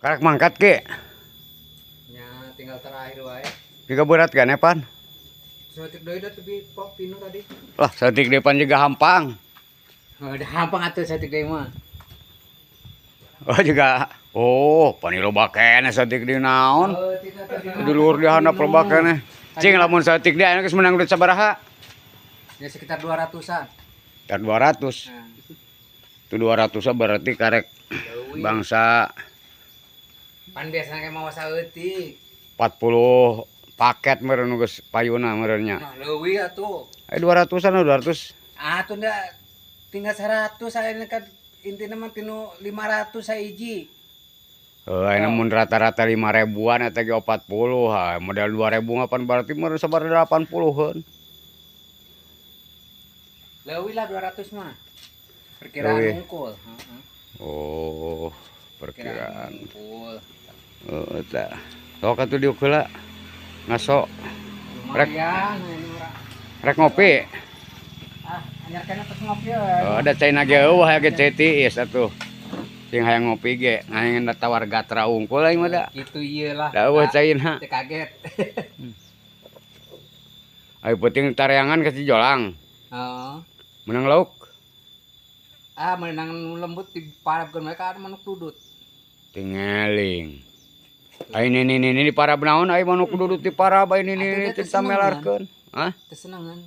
Karek mangkat, Ki. Nya, tinggal terakhir wae. Juga berat kan ya, Pan? Saeutik deui da tapi pok pinu tadi. Lah, saeutik depan juga hampang. Oh, udah hampang atuh saeutik deui mah. Oh, juga. Oh, pan loba keneh saeutik di naon? Oh, tidak tadi mah. Di luhur di handap loba keneh. Cing, lamun saeutik dia geus menang duit sabaraha? Ya, sekitar 200-an. Sekitar 200. Nah, Itu 200 berarti karek leuwih. Bangsa Pan biasanya kayak mau saeutik. 40 paket meureun nu geus payuna meureun nya. Nah, leuwih atuh. Eh, 200-an, 200. Ah, tuh ndak tinggal 100 saya kan, intinya mah tinu 500 saiji. Heuh, ayeuna mun rata-rata 5 ribuan eta ge 40, ha, modal 2000 mah pan berarti meureun sabaraha, 80-eun. Leuwih lah 200 mah. Perkiraan Leuwih. Unggul. Heeh. Oh, perkiraan. Unggul. Oh, eta. Sok atuh diuk heula. Ngaso. Rek. Lumayan ini ora. Rek ngopi. Ah, anyar kana tos ngopi ya. Oh, ada caina ge euweuh, aya ge cai tiis atuh. Sing hayang ngopi ge, hayang tawar gatra unggul aing mah da. Gitu ieu lah. Da euweuh caina. Teu kaget. Ayo penting tareangan ke Cijolang. Heeh. Menang lauk. Ah, menang lembut di parabkeun mereka ada manuk dudut. Tingeling. Ayo ini di parab naon, ayo manuk dudut di parab, ayo ini ini Atuh, teu melarkeun. Hah? Teu senengan.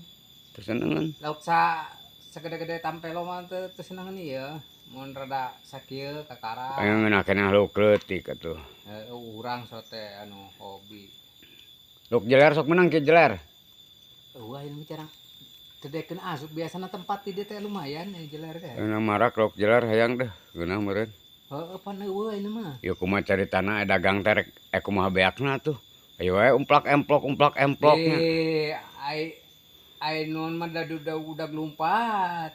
Teu senengan. Lauk sa sagede-gede tampelo mah teu teu senengan ieu. Mun rada sakieu kakara. Ayo ngeunah keneh lauk leutik atuh. Eh, urang sote anu hobi. Lauk jeler sok menang ke jeler. Wah, ini bicara teu dekeun asup, biasana tempat di dieu teh lumayan jeler teh. Ngeunah marak lauk jeler hayang deh, geunah meureun. Heeh, pan euweuh ini mah. Ieu kumaha caritana dagang teh rek kumaha beakna tuh. Ayo we umplak emplok umplak emploknya. Eh, ai ai nun mah da udah lumpat.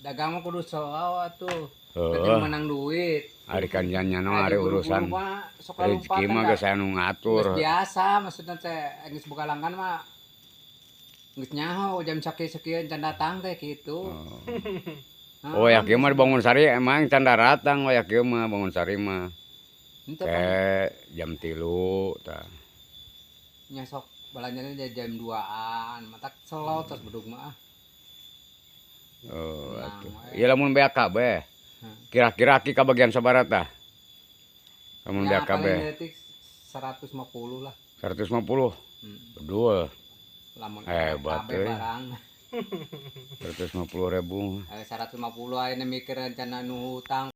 Dagang mah kudu slow atuh. Penting Heuh, menang duit. Ari kan nyano ari urusan mah sok rezeki mah geus aya nu ngatur. Geus biasa, maksudna teh geus boga langgan mah geus nyaho jam sakieu-sakieu can datang teh gitu. Oh, ya kieu mah di Bangun Sari emang can daratang, waya kieu mah Bangun Sari mah. Henteu pan Ke jam 3 tah. Nya sok belanjanya jam 2-an, matak slow terus bedug mah ah. Oh, Tenang atuh. we. Ieu lamun beak kabeh. Kira-kira aki kabagian sabaraha tah? Lamun Ya, beak kabeh. paling leutik 150 lah. 150. Bedul. Lamun Hebat, kabeh euy. barang. 150 ribu. Eh, 150 ayeuna mikir rencana nu hutang.